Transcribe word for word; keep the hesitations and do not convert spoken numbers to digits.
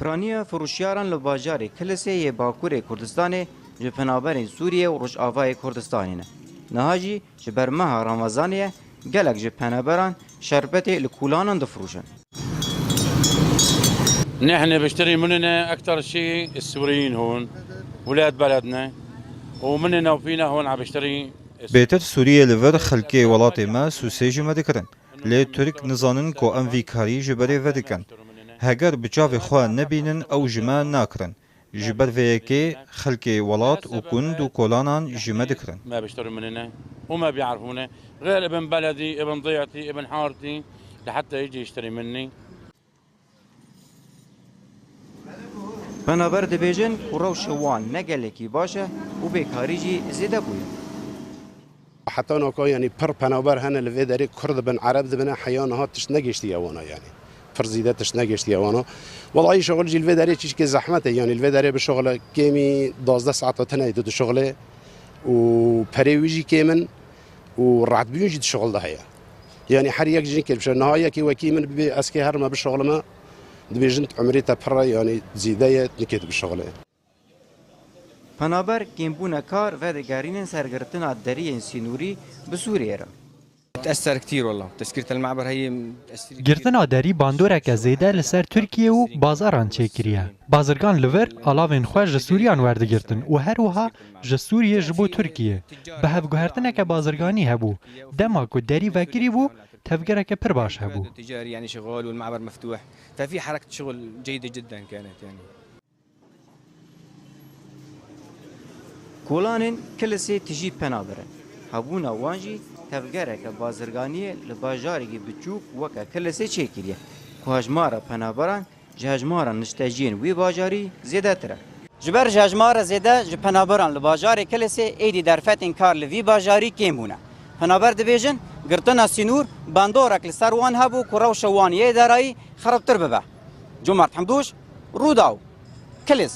Piraniya firûşiyaran li bajarê Kilisê yê Bakurê Kurdistanê ji penaberên Sûriyê û Rojavayê Kurdistanê ne. Niha jî ji ber meha Remezanê ye, gelek ji penaberan şerbetê li kolanan difirûşin. نحن بشتري مننا أكثر شيء السوريين هون، ولاد بلدنا، ومننا وفينا هون عم بشتري. Bêtir Sûriyê li vir xelkê welatê me sûsê ji me dikirin. Lê Tirk nizanin ku em vî karî ji berê vedikin. Heger bi çavê xwe nebînin, ew ji me nakirin. Ji ber vê yekê xelkê welat û gund û kolanan ji me dikirin. ما بيشتروا مننا وما بيعرفونا، غير ابن بلدي، ابن ضيعتي، ابن حارتي، لحتى يجي يشتري مني. Penaber dibêjin ku rewşa wan ne gelekî baş e û bêkarî jî zêde bûye. Heta naka, yanî, pir penaber hene li vê derê, Kurd bin, Ereb dibine, heya niha tişt negihiştiye wana, yanî. Pir zîde tişt negihiştiye wana. Welahî şixul jî li vê derê çîçkê zehmet e, yanî, li vê derê bişixule kêmî duwazdeh saeta tune tu dişixule û perê wî jî kêm in û rehetbûn jî di şixul de heye. Yanî her yek jî nikê dibişe. Niha yekê wekî min bibê ez kê herime bişixulime, dibêjin umrê te pir e, yanî zîde ye, nikê dibişixule. Penaber kêmbûna kar vedigerînin ser girtina deriyên sînorî bi Sûriyê re. تأثر كتير والله، تسكيرة المعبر هي تأثير كتير. Girtina derî bandoreke zêde li ser Tirkiye û bazaran çêkiriye. Bazirgan li vir alavên xwe ji Sûriyan werdigirtin û her wiha ji Sûriyê ji bo Tirkiye. Bi hevguhertineke bazirganî hebû. Dema ku derî vekirî bû, tevgereke pir baş hebû. التجاري يعني شغال والمعبر مفتوح، ففي حركة شغل جيدة جدًا كانت يعني. Kolanên Kilisê tijî penaber in. Hebûna wan jî tevgereke bazirganiyê li bajarekî biçûk weke Kilisê çêkiriye, ku hejmara penaberan ji hejmara nişteciyên wî bajarî zêdetir e. Ji ber ji hejmara zêde ji penaberan li bajarê Kilisê êdî derfetên kar li vî bajarî kêm bûne. Penaber dibêjin, girtina sînor bandorek li ser wan hebû ku rewşa wan yê derayî xeribtir bibe. Cumart Hemdûş, Rûdaw, Kilis.